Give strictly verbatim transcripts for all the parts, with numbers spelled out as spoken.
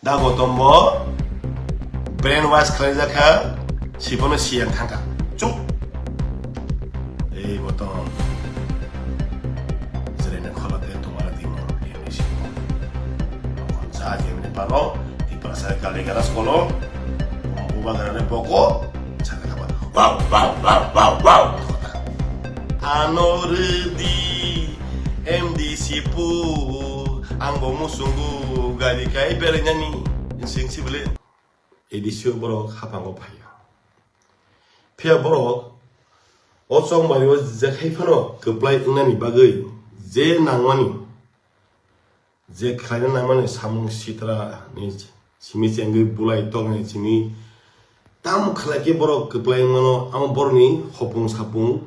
Da Gotom bo brainwash khlaijak kha, siphano siyang thangkha. Chuk. Ei Gotom. Jerene khola te tomara dimo, ei ni simo. Kon sa je mene paro, di pasa kali garas kolo, buba garane boko, sakha thaba. Wow, wow, wow, wow, wow. Ano redi, M D C pu, ang bo musungu, gari kai belainani, sing sibile. A D C o borok haphango phaiya. Phiya borok o chongmari o jekhai phano kwplai wngnani bagwi je nangmani, je khlaina nangmani samung sitra ni simi chengwi bulai tongni simi tam khlai khe borok kwplai mano, amo borokni hopung sapung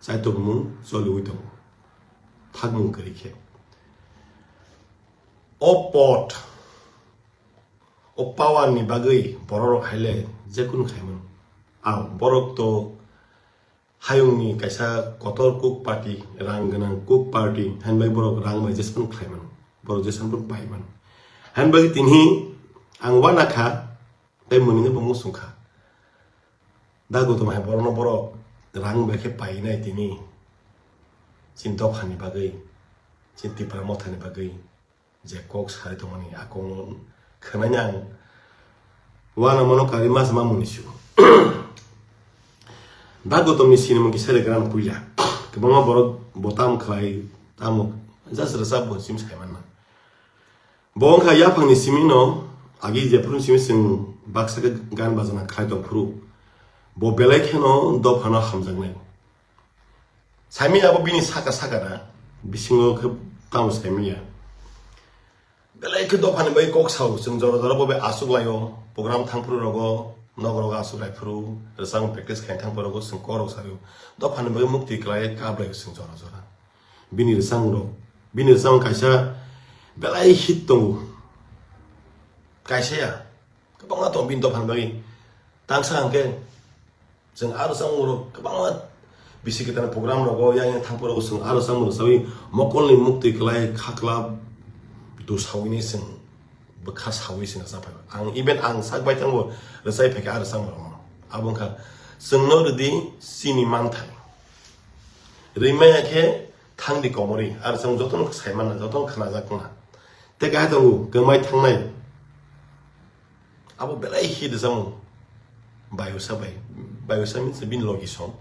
chaitokmung choliwi tongo, thakmung kwrwi khe. O pot, o power ni bagwi borok rok haile jekunu khaimano. Ang borok to hayungni kaisa kotor kuk party, rang gwnang kuk party, hainbai borok rang bai jespan khlaimano, borok jespan pai mano. Hainbai tini ang wana kha, tei mwnwi bo muchung kha. Da Gotom hai borokno borok rang bai khe painai tini. Chini dophani bagwi, chini Tipra mothani bagwi je kok sari tongmani a kokno khwnani ang wana mano kari mas ma muni su. Da Gotomni sinimung kisa de gran puila. Kwbangma borok bo tam khlai, tamo just rwchap bo sim sai manna. Bo wngkha yaphangni simi no, agi jephuru simi chwng baksa khe gan bajana khlai tong phuru, bo belai kheno dophano hamjaknai. Saimanya abo bini saka saka da, bisingo khe tamo saimanya. Belai khe dophani bai kok sao, chwng jora jora bo bai aswk laio, program thang phuru rogo, nok rogo aswk lai phuru, rwchapmung practice khaina thang phuru rogo chwng kok rok sario. Dophani bai mukti kwlai kap lai chwng jora jora. Bini rwchapmung rok, bini rwchapmung kaisa belai hit tongo. Kaisa ya, kwbangma tongo bini dophani bagwi. Tangsa hwnkhe chwng aro chwngmung rok kwbangma bisi kwtal program rogo yang yang thang phuru chwng aro chwngmung rwchapwi mokolni mukti kwlai khakla dusawini chwng bwkha sawi chwng rwchapphai. Ang even ang sak bai thango rwchapwi phaikha aro chwngmung rokno. Abo wngkha chwngno rwdi chini manthai. Rwimaya khe thangdi komorwi, aro chwng jotono sai manna, jotono khwnajak wngna. Tei kaisa tongo, kwmai thangnai. Abo belai hit rwchapmung. Bayusa bai. Bayusa means bini logi song.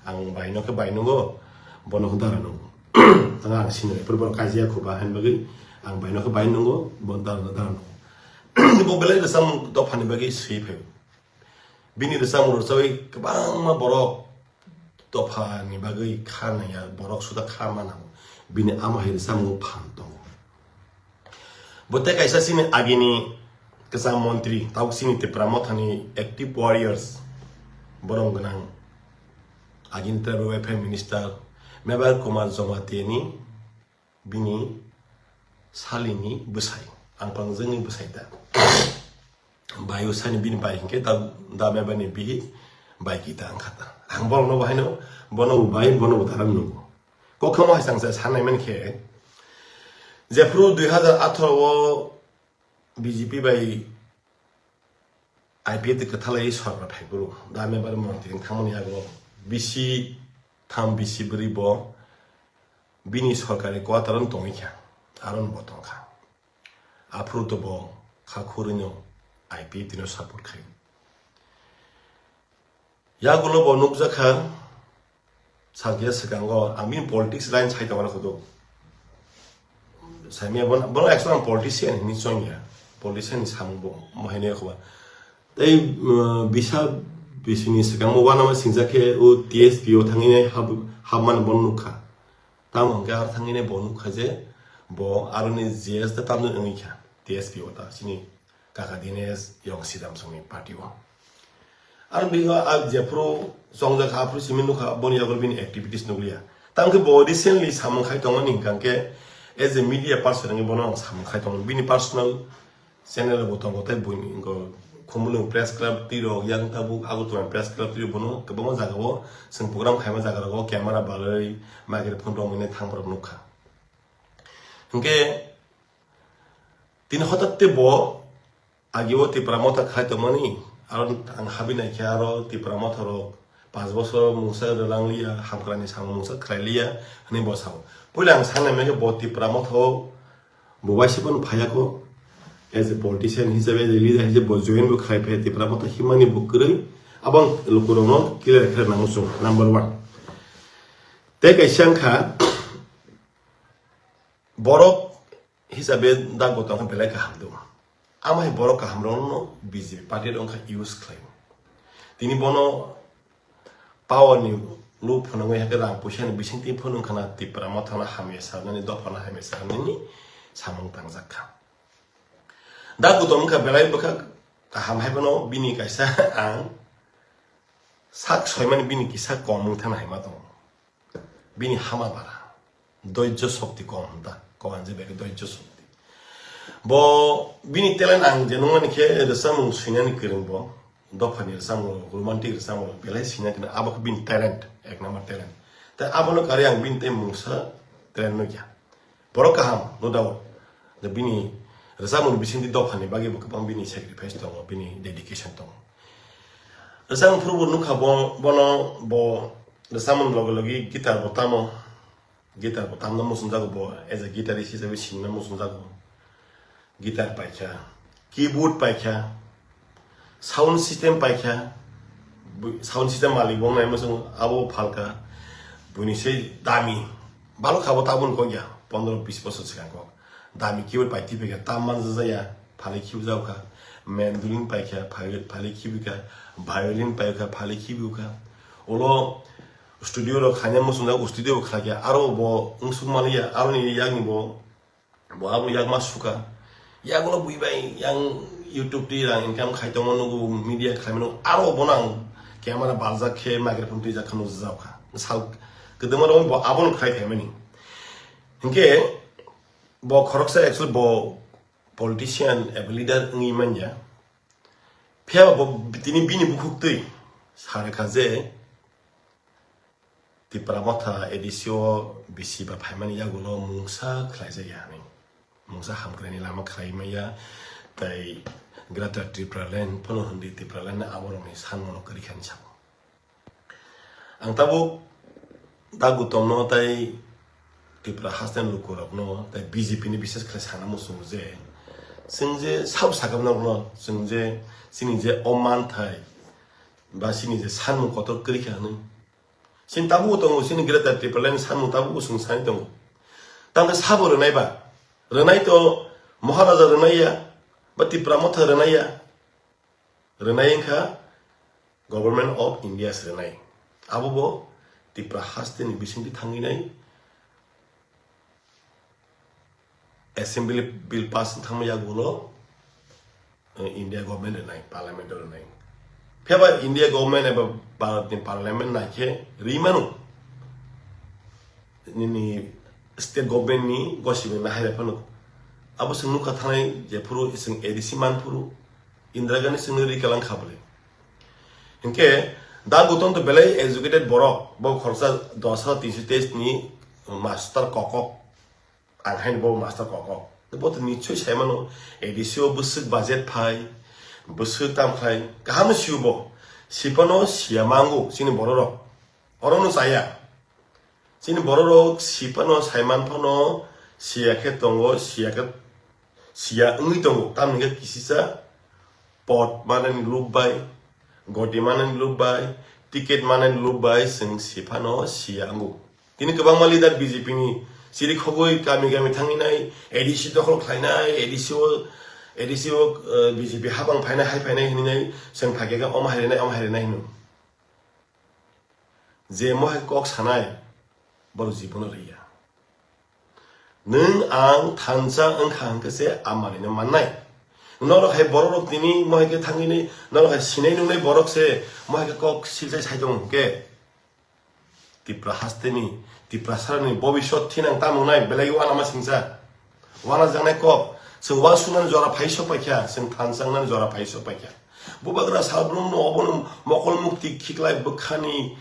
Ang baino khe bai nungo, bono khe dara nungo. Ang, ang sinai, phuru borok kaijak khuba hain bagwi. Ang baino khe bai nungo, bono dara, dara nungo. Bo belai rwchapmung dophani bagwi swi phaio. Bini rwchapmung rwchapwi kwbangma borok dophani bagwi kha nangya, borok suda kha ma nango. Bini ama hai rwchapmung phan tongo. Bo tei kaisa chini agini kwcham montri, tabuk chini Tipra mothani active warriors, borom gwnang agini tribal welfare minister Mebar Kumar Jamatia ni bini salini bwsai, ang pangjwngni bwsai da. Bai usani bini bai hinkhe da, da Mebarni bihi bai kita ang khata. Ang borokno bo haino, bono bo bai, bono bo daram nungo. Kokhamo hai chang sa sanai man khe, jephru dui hazar atharo o B J P bai I P F T kwthalai sorkar phaiphuru, da Mebar montri wng thangmani yago bisi tham bisi bwrwi bo bini sorkari quarter-o tongwi kha, aro bo tongkha. Aphuru to bo kha khurwino I P F T no support khai. Yagulo bo nukjakha, salkhe swkango, ang bini politics line sai tongmani khudu. Saimya bono, bono actually ang politician hinwi chongya. Politician ni samung bo, mo haino yakhuba. Tei, uh, bisa bisini swkangbo uanama singjakhe o T S P o thangwi nai hab-, habmani bono nukha. Tamo hwnkhe aro thangwi nai bo nukha je bo aroni G S da tamjani wngwi kha T S P o ta chini kaka Dinesh Yong Sidam songni party o. Aro bigo a jephru chongjak kha aphru simi nukha boni yago bini activities nukliya. Tamokhe bo recently samung khai tongmani hwnkha khe as a media person wngwi bono ang samung khai tongo. Bini personal channel bo tongo tei buini wngkha Khumulwng Press Club twi rok yang tabuk Agartala Press Club twi rok bono kwbangma jaga o chwng program khaima jaga rogo camera balai microphone romwi nai thang borok nukha. Hwnkhe Tini hotatte bo agi o Tipra Motha khai tongmani, aro ang habi naikhe aro Tipra Motha rok panch bosor mungsa rwlang liya, hamkrani samung mungsa khlai liya hwnwi bo sao. Puila ang sanai mankhe bo Tipra Motha o bo bai se phano phaiya kho. As a politician hisabe, as a leader hisabe bo join bo khlai phaiya, Tipra Motha himani bo kwrwi. Abo ang lukurokno clear khe nango chwng, number one. Tei kaisa wngkha, borok hisabe da Gautam khe belai kaham do. Amai borok kaham rokno B J P party rok wngkha use khlai. Tini bono power ni lob phwnangwi hakhe rang puisa ni bising twi phunung khana Tipra Motha no hamya sanani, dopha no hamya sanani samung tangjak kha. Da Gautam wngkha belai bwkha kaham hai bono bini kaisa ang sak soimani bini kisa kom wng thana hai ma tongo. Bini hama bara. Doijjo shokti kom hwn ta. Kom hwn je beke doijjo shokti. Bo bini talent ang je nungmani khe rwchapmung swinani kwrwng bo. Dophani rwchapmung, romantic rwchapmung belai swina kwrwng. Abo khe bini talent, ek number talent. Tai abono karwi ang bini tei mungsa talent nukya. Borok kaham, no doubt. Da bini rwchapmung bisingtwi dophani bagwi bo kwbang bini sacrifice tongo, bini dedication tongo. Rwchapmung phuru bo nukha bo, bono bo rwchapmung logi logi guitar bo tamo, guitar bo tamna muchungjago bo, as a guitarist hisabe sinna muchungjago. Guitar paikha, keyboard paikha, sound system paikha, bu-, sound system malik bo nai muchung abo phalka, buini sei dami, balok abo tabun kok ya, pondro bis bosor swkang kok. Dami keyboard pai tipaikha, tam manjajaya, phalwi khibijao kha. Mandolin paikha, phalwi, phalwi khibikha. Violin paikha, phalwi khibikha. Ulo studio rok khaina muchungjak, studio bo khlaikha. Aro bo wngsuk manliya, aroni yakni bo, bo abo yakma sukha. Yagulo bui bai yang YouTube twi rang income khai tongma nugo, media khlaimano. Aro bono ang camera baljak khe, microphone twijak khe nukjak kha. Sal kwdwma rok bo abono khlai khaimani. Hinkhe bo khoroksa actually bo politician eba leader wngwi manya. Phiya bo tini bini bukhuk twi sa rwkha je Tipra Motha A D C o bisi ba phaimani yagulo mungsa khlaijakya hinwi. Mungsa hamkraini lama khlai maya, tei Greater Tipraland phano hwnwi Tipraland aborokni sanmano kwrwi kha hinwi sabo. Ang tabuk da Gautamno tei Tripura hasteni lukurokno tei B J P ni bises khe sana muchungo je, chwng je sabo sakha norokno, chwng je chini je o manthai ba chini je sanmung kotor kwrwi kha hwnwi. Chini tabuk tongo, chini Greater Tipraland ni sanmung tabuk chwng sani tongo. Tamo sabo rwnai ba? Rwnai to Maharaja rwnai ya, ba Tipra Motha rwnai ya. Rwnai wngkha Government of India se rwnai. Abo bo Tipra hasteni bisingtwi thangwi nai Assembly bill pass wng thangma yagulo, eh, India government rwnai, parliament o rwnai. Phiya ba India government eba Bharat ni parliament nai khe rwi mano. Nini state government ni gosibeng nahai phano. Abo chwng nukha thanai jephuru chwng A D C manphuru Indira Gandhi chwngno rikalang kha bwle. Hinkhe da Gautam to belai educated borok, bo khoroksa dos hajar tinso teis ni master kokok, ang haino bo master kokok. Bo to nichoi sai mano, A D C o bwswk budget phai, bwswk tam khlai, kaham no sio bo. Siphano siya mango chini bororok. Orono chaya. Chini bororok siphano saiman phano siya khe tongo, siya khe siya wngwi tongo. Tamni khe kisisa pot manani lob bai, goti manani lob bai, ticket manani lob bai chwng siphano siya wngo. Tini kwbangma leader B J P ni chiri khogwi kami kami thangwi nai, A D C dokhol khlainai, A D C o, A D C o, eh, B J P habang phainai, hai phainai hinwi nai, chwng phaikhe omo hairinai, omo hairinai hino. Je mohai kok sanai, borok jibono rwya. Nwng ang thansa wngkha hwnkhe se a manwino mannai. Norok hai bororok tini mohai khe thangwini, norok hai sinai nungnai borok se mohai khe kok silsai sai tongo hwnkhe. Tipra hasteni, Tiprasarani bobiswt thinang tamo wngnai, belai uanama singsa. Uanajaknai kok, chwng uansuknani jora phai sok paikha, chwng thansa wngnani jora phai sok paikha. Bubagra salbrumno obono mokol mukti khiklai bwkhani,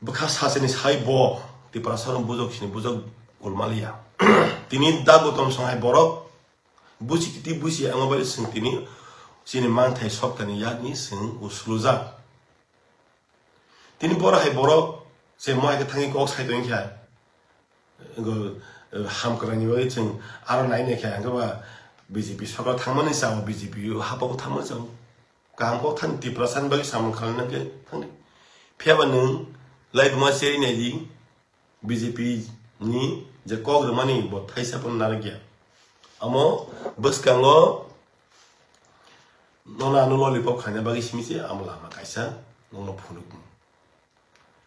bwkha sachini sai bo, Tiprasarno bujok sini bujok kulmaliya. Tini da Gautam sanghai borok, Busi kiti busi ama bai chwng tini chini manthai soktani yakni chwng uslujak. Tini borok hai borok se mo hai khe thangwi kok sai tong kha. Go, eh, hamkwrangni bagwi chwng aro nai nai kha, hwnkhe ba B J P sarkar thangmani chao, B J P hapao thangmani chao. Kaham kok thani Tiprasani bagwi samung khalai nang khe thangdi. Phiya ba nwng laibuma cherwi nai di, B J P ni je kok rwmani bo thaisa phano narwkya. Amo bwskango nono ano lollipop khaina bagwi simi se amo lama kaisa nokno phunukmung.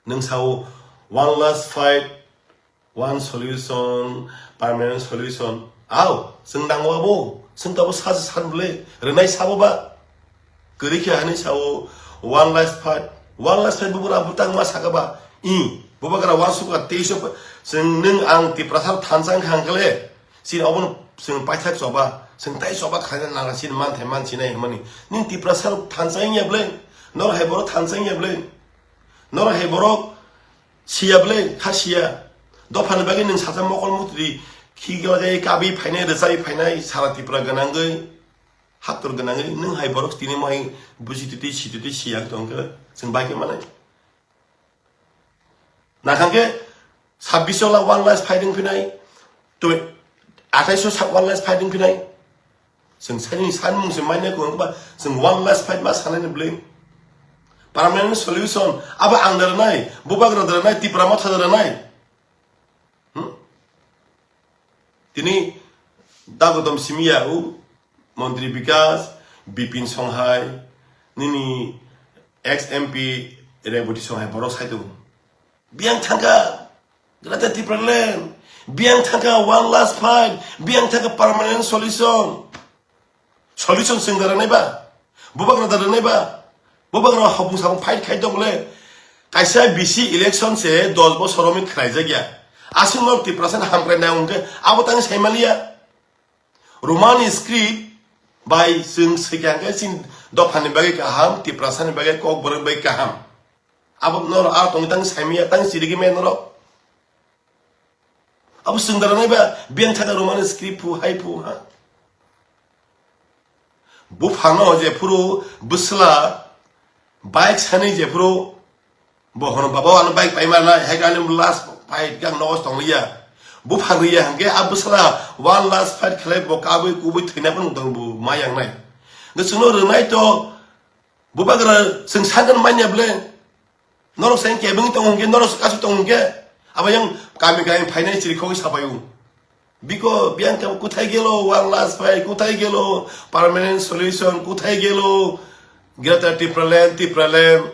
Nwng sao one last fight, one solution, permanent solution. Ao, chwng nango abo, chwng tabo sa se san bwle, rwnai sabo ba. Kwrwi khe hani sao one last fight, one last fight bubura butang ma saka ba. I, bubagra wansuk ka teisho pa, chwng nwng ang Tiprasa thansa wngkha hwnkhe le, chini obono chwng paithak choba, chwng tai choba khaina nang chini manthai mansinai hwnmani. Nwng Tiprasa thansa wngya bwle, nor hai borok thansa wngya bwle. Norok hai borok siya bwle, kha siya. Dophani bagwi nwng sacha mokol mutri khigwlajai kabwi phainai, rwchabwi phainai, sara Tripura gwnangwi, haktor gwnangwi, nwng hai borok tini mo hai busi titi, si titi, siya tong khe chwng bai khe manai. Nakhang khe sabbish wala one last fighting phinai, twi, athais o sa-, one last fighting phinai. Chwng sani sanmung se manya kwrwng ba, chwng one last fight ma sanani bwle. Permanent solution, abo ang da rwnai, bubagra da rwnai, Tipra motha da rwnai. Hmm? Tini Dagodom simiya u, Montri Bikas, Bipin Songhai, nini ex M P Reboti Songhai borok sai tongo. Biyang thangkha, Greater Tipraland. Biyang thangkha one last fight. Biyang thangkha permanent solution. Solution chwng da rwnai ba? Bubagra da rwnai ba? Bubagra hopung sapung fight khai tong le. Kaisa bisi election se dos bosor romwi khlaijakya. Aswk nok Tiprasa ni hamkrai nang hwnkhe abo tang sai maliya. Romani script bai chwng swikha hwnkhe chini dophani bagwi kaham, Tiprasani bagwi kokborok bai kaham. Abo norok aro tongwi tang saimaya, tang chirigwi maya norok. Abo chwng da rwnai ba, biyang thaka Romani script phu, hai phu, ha? Buphano jephuru bwsla bike sani jephuru bo hono, "Baba, ano bike paima nai," hai khe ani last fight khe ang nogo tongliya. Buphang riya hwnkhe a bwsla one last fight khlai bo kabui kubui thwina phano tong bo ma yang nai. Hwnkhe chwngno rwnai to bubagra chwng sakno manya bwle. Norok se kebengwi tongo hwnkhe, norok se kasu tongo hwnkhe, abo yang kami kami phainai chiri khogwi sapaio. Biko, biyang khe kothai gelo, one last fight kothai gelo, permanent solution kothai gelo, Greater Tipraland, Tipraland.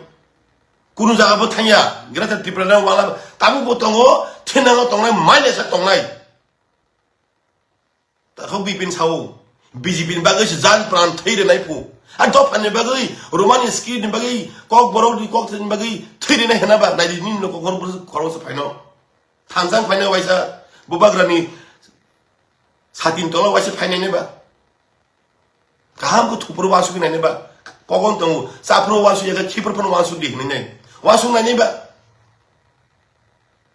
Kunu jaga bo thangya, Greater Tipraland wala tabuk bo tongo, thinango tongnai, mailesa tongnai. Takhuk Bipin sao, B J P ni bagwi se jan pran thwi rwnai phu. A dophani bagwi, Romani script ni bagwi, kokborok ni kok ni bagwi thwi rwnai hwnba, naidi nini no kokborok bwswk khoroksa phaino. Thansa wng phaino waisa, bubagrani satin tola waisa phainai neba. Kaham khe thupro wansuk nai neba. Kogon tongo, chaphro wansuk ya khe khipro phano wansuk di hinwi nai. Wansuk nai neba.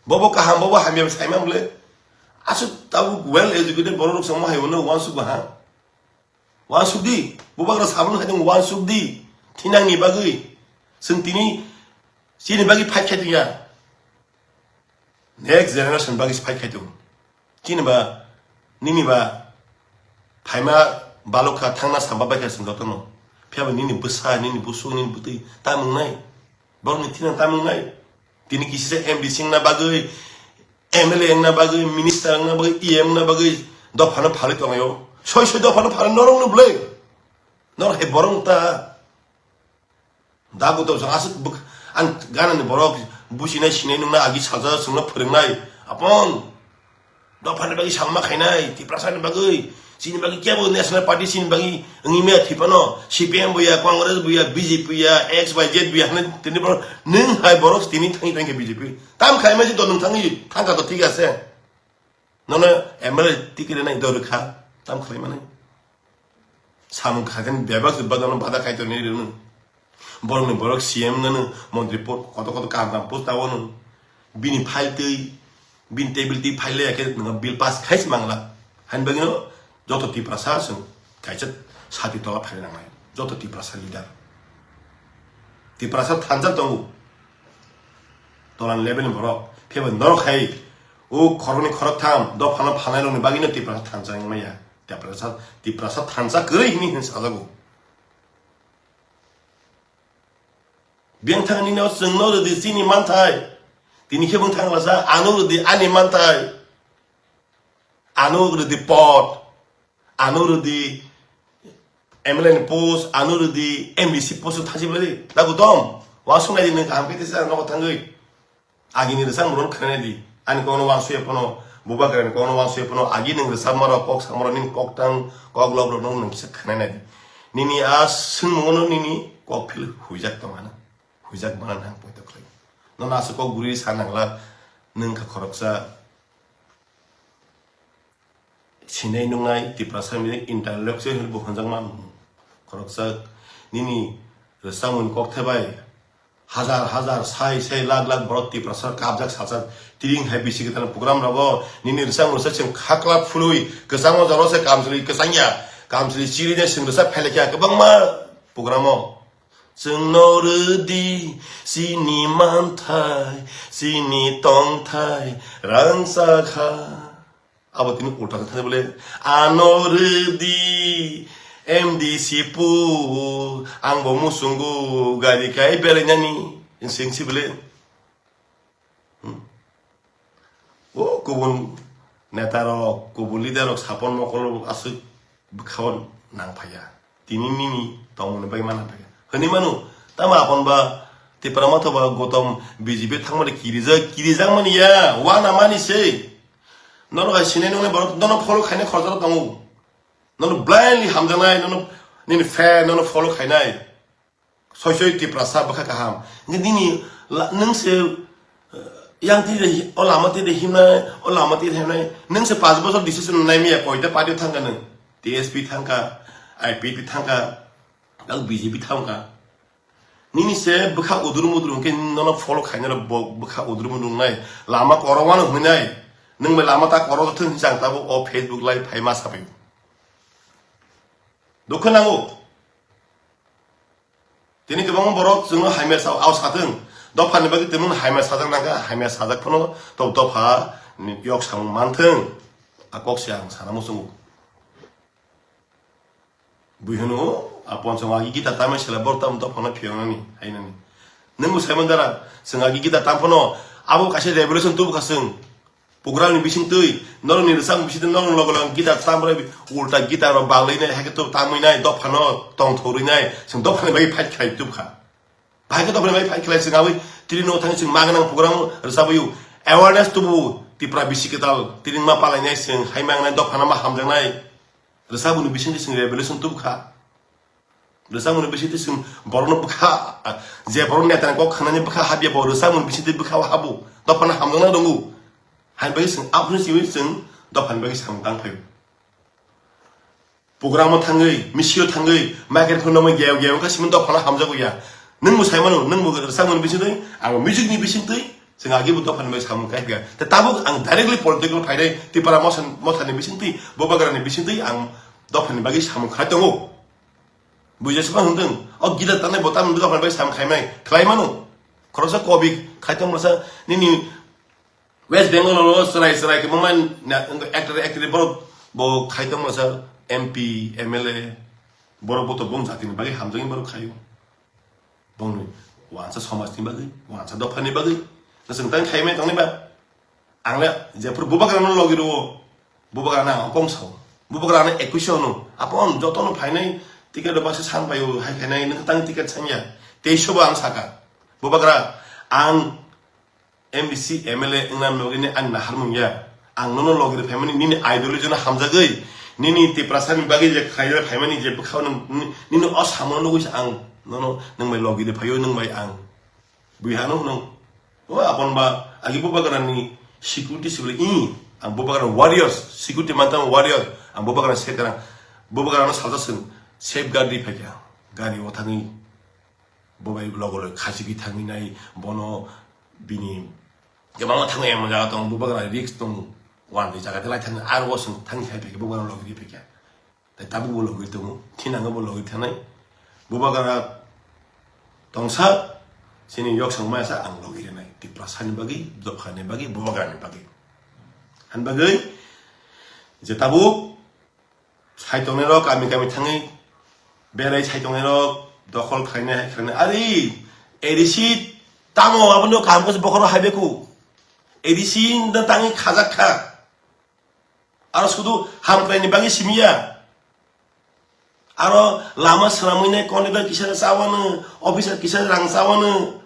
Bobo kaham, bobo hamya saimang bwle. Aswk tabuk well educated borok rok se mo hai uansuk ba ha. Uansuk di, bubagra sabun hai tong uansuk di. Thinang ni bagwi. Chwng tini chini bagwi fight khai tongya. Next generation bagwi fight khai tong. Chini ba, nini ba, phaima balok kha, thangna samba bai kha chwng jotono. Phiya ba nini bwsa, nini busuk, nini bwtwi tamung nai. Borokni thina tamung nai. Tini kisi se M D C wngna bagwi, M L A wngna bagwi, minister wngna bagwi, E M wngna bagwi dophano phalwi tonglaio. Soi soi dophano phalwi norokno bwlwi. Norok hai borok ta. Dagu to jang aswk bwk-, ang ganani borok businai sinai nungna agi salsa chwngno phwrwngnai. Apon. Dophani bagwi samma khainai, Tiprasani bagwi, chini bagwi kebo National Party chini bagwi wngwi maya thwi phano, C P M bo ya, Congress bo ya, B J P ya, X Y Z bo ya, hwnwi tini borok, nwng hai borok tini thangwi thangkhe B J P. Tam khlaima se to nwng thangwi thangkha to thik ase. Nono M L A ticket rwnai do rwkha, tam khlaimani. Samung khaikhe bebak jubak nono bada kaitor ni rwno. Borokni borok C M wngno, montri po-, koto koto kaham kaham post tawno. Bini file twi, bini table twi file laiya khe nwng bill pass khai se mangla. Haini bagwino Joto Tiprasa chwng kaisa sati tola phaina nangnai. Joto Tiprasa leader. Tiprasa thansa tongo. Tolan level ni borok. Phiya ba norok hai o khoroknwi khoroktham dophano phalnai rokni bagwino Tiprasa thansa wngmaya. Tiprasa, Tiprasa thansa kwrwi hwnwi hwn sajago. Biyang thang nini o chwngno rwdi chini manthai. Tini khe bwng thang lasa ano rwdi ani manthai. Ano rwdi pot. Ano rwdi M L A ni post, ano rwdi M D C post thasi bwlai. Dagu tom. Wa sungai di nang kaham khe tisa nogo thangwi. Agini rwchapmung rok khwnai di. Ani kokno wansukya phano, bubagrani kokno wansukya phano, agi nwng rwchapma rok, kok sama rok, nini kok tang, kok lok rok no nwng kisa khwnai nai di. Nini a swngmung no nini kok phil huijak tong ano. Huijak mana nang poito khlai. Nono aswk kok guri sa nangla, nwng kha khoroksa. Sinai nungnai Tiprasa ni intellectual hinwi bo hwnjakma khoroksa nini rwchapmung kokthai bai hajar hajar, sai sai, lakh lakh borok Tiprasa kapjak sajak tiring hai bisi kwtal program rogo nini rwchapmung rwchap chwng khakla phului kwchangma jora se kamchwlwi kwchangya kamchwlwi chirina chwng rwchap phailakya kwbangma program o chwngno rwdi chini manthai chini tongthai rangchakha. Abo tini ulta khe thani bole, "Ano rwdi M D C pu, ang bo muchungo gari kai belainani," sing si bole. Hmm. O kubun neta rok, kubun leader rok sapon mokol aswk bwkhao nang phaiya. Tini nini tongmani bagwi mana phaiya. Hwnwi mano, tamo apon ba Tipra Motha ba Gotom B J P thangmani kirijak, kirijak mani ya, wana mani se. Nono hai sinai nungnai borok nono follow khainai khoroksa tongo. Nono blindly hamjaknai, nono nini fan, nono follow khainai. Soi soi Tiprasa bwkha kaham. Nini la-, nung se, eh, yang tide hi-, o lama tide himnai, o lama tide himnai. Nung se panch bochor decision nai miya koita party thangka nung. T S P thangka, I P P thangka, kang B J P thangka. Nini se bwkha udur mudur hwnkhe nono follow khainai bo bwkha udur mudur wngnai. Lama korokmano hwnwi nai. Nung bai lama ta korok thung jang tabuk o Facebook live phai ma sabai. Dukho nango. Tini kwbangma borok chwngno hamya sa, ao satwng. Dophani bagwi tongmung hamya sajak nangkha, hamya sajak phano to dopha ni yok samung manthwng. A kok se ang sana muchungo. Bui hwno, a ponsong agi gita tamai sela borok tamo dophano phiyongnani, hainani. Nwng bo saimang dara, chwng agi gita tam phano, abo kaisa revolution tubu kha chwng. Program ni bising twi, norok ni rwchapmung bising twi, norok logo logo gita tam rwi, ulta gita rok bang lai nai, hai khe to tamwi nai, dopha no tong thorwi nai, chwng dopha ni bagwi fight khlai tub kha. Bahai khe dopha ni bagwi fight khlai chwng abwi, tini no thang chwng ma gwnang program rwchapwi o, awareness tubu, Tipra bisi kwtal, tini ma palai nai chwng, hai ma wngnai dopha no ma hamjak nai, rwchapmung ni bising twi chwng revolution tub kha. Rwchapmung ni bisingtwi chwng borokno bwkha, je borok netani kok khanani bwkha habya bo rwchapmung ni bisingtwi bwkha o habo. Dophano hamjaknai tongo. Haini bagwi chwng aphuru simi chwng dophani bagwi samung tang phaio. Program o thangwi, misil o thangwi, microphone no geo geo kha simi dophano hamjago ya. Nwng bo sai mano, nwng bo rwchapmung ni bisingtwi, ang music ni bisingtwi, chwng agi bo dophani bagwi samung khai phaikha. Tei tabuk ang directly political phainai, Tipra motha, motha ni bisingtwi, Bubagra ni bisingtwi ang dophani bagwi samung khai tongo. Buijak se phano hwndwng, o gita tanai bo tamni dophani bai sam khaimai, khlai mano. Khoroksa kobi khai tong masa nini West Bengal o chwrai chwrai kwbangma na-, actor actor borok bo khai tong masa M P, M L A, borok bo to bong jatini bagwi hamjakni borok khaio. Bongni wansa somajni bagwi, wansa dophani bagwi. Chwng tang khaimai tongnai ba? Ang le jephuru Bubagrano logi rwo, Bubagrano ang kong sao. Bubagrano ekuisho hwno. Apon jotono phainai ticket rok baksa san paio, hai khainai nwng tang ticket sanya. Teisho bo ang saka. Bubagra, ang M D C, M L A wngna bagwi ani naharmung ya. Ang nono logi rw phaimani nini ideology no hamjagwi, nini Tiprasa ni bagwi je khaina phaimani je bwkhao nwng, nini o samono nugwi se ang nono nwng bai logi rw phaio, nwng bai ang. Bui hano hwno, o apon ba, agi Bubagrani security sibili, i, ang Bubagrani warriors, security mantan warrior, ang Bubagrani safeguard, Bubagrano salsa sung, safeguard di phaikha, gari o thangwi, bo bai logo logo khachigwi thangwi nai, bono bini, kwbangma thangwi emon jaga tong, Bubagrani risk tong, wan di jaga de lai thangwi, aro o sung thangwi khai phaikha, Bubagrano logi di phaikha. Tei tabuk bo logwi tongo, thinango bo logwi thanai. Bubagra tongsa, chini yoksong maya sa ang logwi rwnai. Tiprasani bagwi, Dopha ni bagwi, Bubagra ni bagwi. Ani bagwi je tabuk sai tongnai rok kami kami thangwi berai sai tongnai rok dokhol khlainai hai khlainai. Ari A D C tamo abono kaham khe bokhoro hai beku. A D C no tangwi khajak kha. Aro sudu hamkraini bagwi simiya. Aro lama swnamwi nai contractor kisa chawano, officer kisa rang chawano,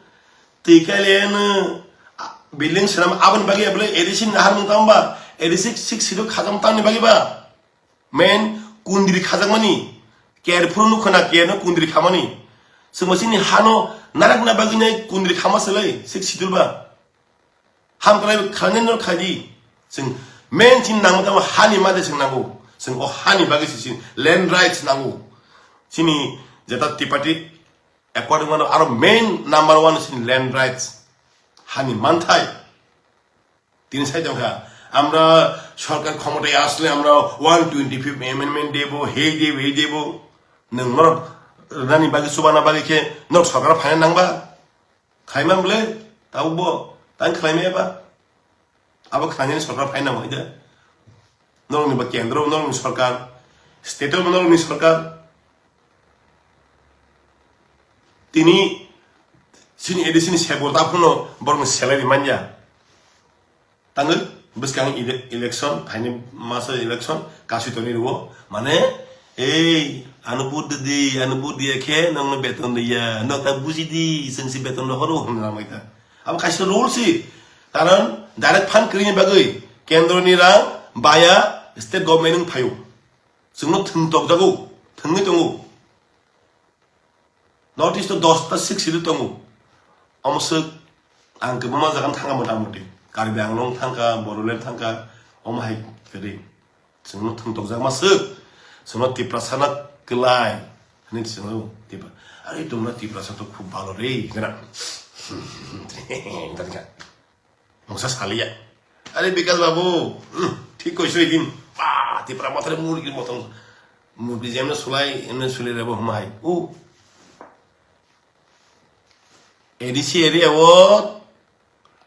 twi kaileno, a, building swnam aboni bagwi ebole A D C ni naharmung tamo ba, A D C six schedule khajam tamni bagwi ba. Main kundri khajakmani, care phuru nukha na care no kundri khamani. Chwngbo chini hano narakna bagwi nai kundri khama selai six schedule ba. Hamkrai khlainai no khaidi. Chwng main chini nangma tamo hani made chwng nango. Chwng o hani bagwi se chini land rights nango. Chini jeta Tipati according mano aro main number one chini land rights. Hani manthai. Tini sai tongkha. Amra sorkar khomotai asle amra one twenty fifth amendment debo, hei debo, hei debo. Nwng norok rwnani bagwi chubana bagwi khe norok sorkar phaina nangba. Khlaimang bole, tabuk bo, tang khlaimaya ba? Abo khlainani sorkar phaina nangwi da. Norokni ba kendro, norokni sorkar, state o norokni sorkar. Tini chini A D C ni sebor ta phuno borokni salary manya. Tangwi bwskang ele-, election, phaini masa election, kasui toni rwo. Mane, ei, ano vote di, ano vote diya khe, nokno beton diya, nok ta buji di, chwng si beton rohoro, hwnwi lamai ta. Abo kaisa rule si, karon direct fund kwrwini bagwi, kendro ni rang, baya, state government wng phaio. Chwngno thwng tokjago, thwngwi tongo. North East o dosta six schedule tongo. Omo swk ang kwbangma jaga thangkha mota moti. Karbi Anglong thangkha, Bodoland thangkha, omo hai kwrwi. Chwngno thwng tokjakma swk. Chwngno Tiprasa na kwlai. Hwnwi chwngno Tipra-, are tumra Tiprasa to khub bhalo re. Mungsa saliya. Are Bikas babu, hmm, thik koiso idin. Ba, Tipra mothore murgi motong. Murgi jemne sulai, emne sulai rebo huma hai. U. A D C area o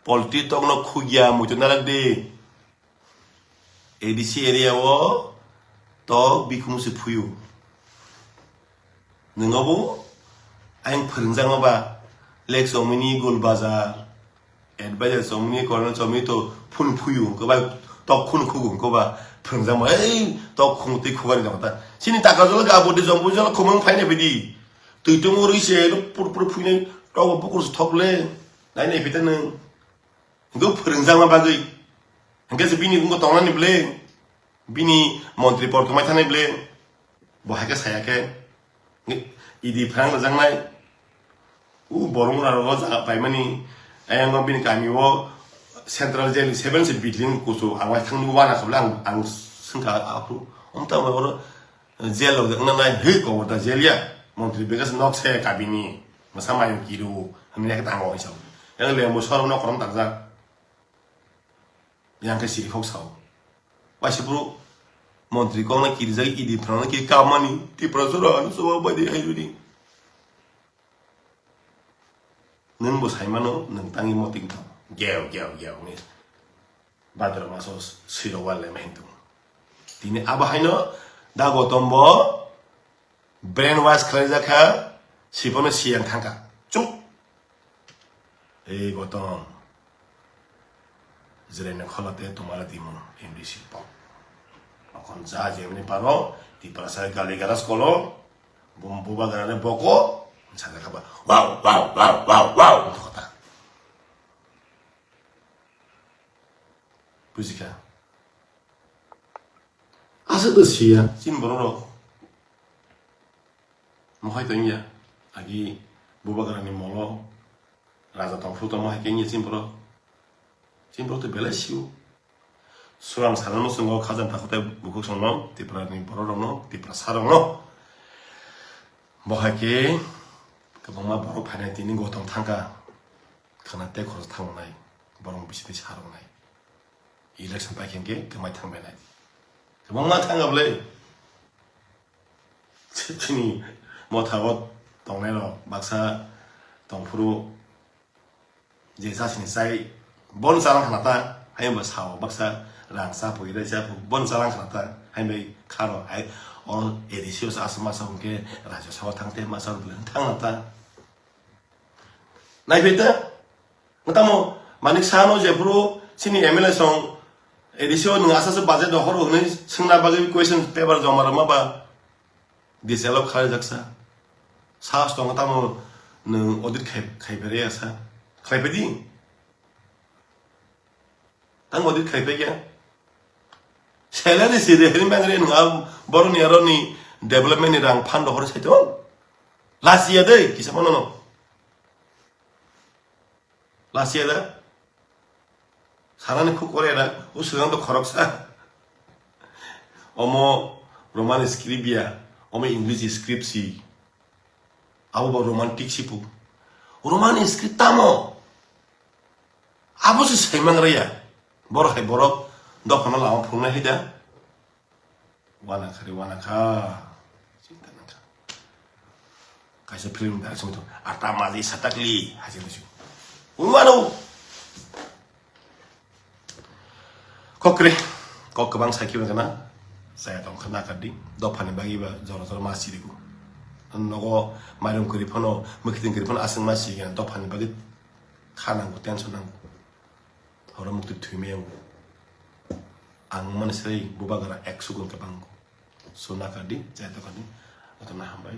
polti tokno khugya muitu narak de. A D C area o tok bikhung se phuyu. Nwngo bo ayang phwrwngjakma ba, Lake Chomini, Gul Bazar, Advisor Chomini, Colonel Chomini to phun phuyu, hwnkhe ba tok khun khugu, hwnkhe ba phwrwngjakma, ei tok khung twi khugani jagata. Chini taka jolo ga bodi jombo jolo khumang phaina bidi. Twi tongo rwi se pur pur phuinai tok bo bukur se thok le. Nai nai phita nwng. Hwnkhe phwrwngjakma bagwi. Hwnkhe se bini wngkha tongnani bwle. Bini montri por kwmai thani bwle. Bo hai khe saya khe. Idi phrang rwjaknai. U borok rok o jaga paimani. Ayang bini kami o central jail seven se building kuchuk ang waithang nukgo wana khe bwle ang, ang swngkha aphuru. Omtang bai oro jail rok wngna nai hwi kobor da jail ya. Montri Bikas nok se kabini. Mwsa mayung kiru. Hwnwi khe tango waisa. Yang lembo sorok nok korom takjak. Yang khe siri khok sao. Waisa bro montri kok na kirijak idi phrang na kiri kamani Tripura sora ano soba bai de hai rudi. Nwng bo sai mano, nwng tangwi moting tong. Geo, geo, geo, ni. Bhadra maso siro wal le mahin tong. Tini abo haino da Gotom bo brain wash khlaijak kha, siphano siyang thangkha. Chuk. Ei Gotom. Jireni kholate tomare dimu M D C pok. Okon ja jemni paro, Tiprasa gali galas kolo, bum buba garane boko, sajak kha ba. Wow, wow, wow, wow, wow. Kota. Bujikha. Aswk to siya, chini borok rok. Mohai to wngya, agi bubagrani molo raja tongphuru tongma hai khe wngya chini borok. Chini borok to belai sio. Surang sana no chwngo khajang takhwtai bukhuk songno, Tiprani borok rokno, Tiprasa rokno. Bo hai khe kwbangma borok phainai tini Gotom thangkha. Khwna tei khoroksa thangnai, borok bisingtwi saroknai. Election pai khe hwnkhe kwmai thangbainai. Kwbangma thangkha bwle. Chini motha o tongnai rok baksa tongphuru je chasini chai bon chalang khana ta, hai bo sao baksa rang cha pui rai cha pui bon chalang khana ta, hai bai kharo hai o A D C o sa aswk masa hwnkhe Rajya Sabha thang te masa rwgwleng thang na ta. Naiphai ta, tamo Manik Saha no jephuru chini M L A song A D C o nwng asaswk budget rohor hwnwi swngna bagwi question paper joma rwma ba disallow khlai jaksa. Sahas tongo tamo nwng audit khai, khai pharia sa. Khlai phai di. Tamo audit khai phai kya? Salary si de hini bangre nwng a boroni aroni development ni rang fund rohor sai to. Last year de kisa mano no. Last year da. Sanani khuk kore da. O swkang to khoroksa. Omo Roman script ya. Omo English script si. Abo bo romantic si pu. Roman script tamo. Abo se saimang raya. Borok hai borok dophano lama phungnai hai da. Wana kha re, wana kha. Chinta nang kha. Kaisa film da sung to. Ata maji satakli. Hasil tu. Wano. Kokre. Kok kwbang sakhi wngkha na. Saya tong khana kadi. Dophani bagi ba jora jora ma siriku. Nogo mairum kuri phano, mukhiting kuri phano aswng ma sigi na dophani bagi. Kha nango, tension nango. Horo mukti thwimai yango. Ang mani sai bubagra ek sukun kwbang. So nakadi, jai tokadi. Otona hambai.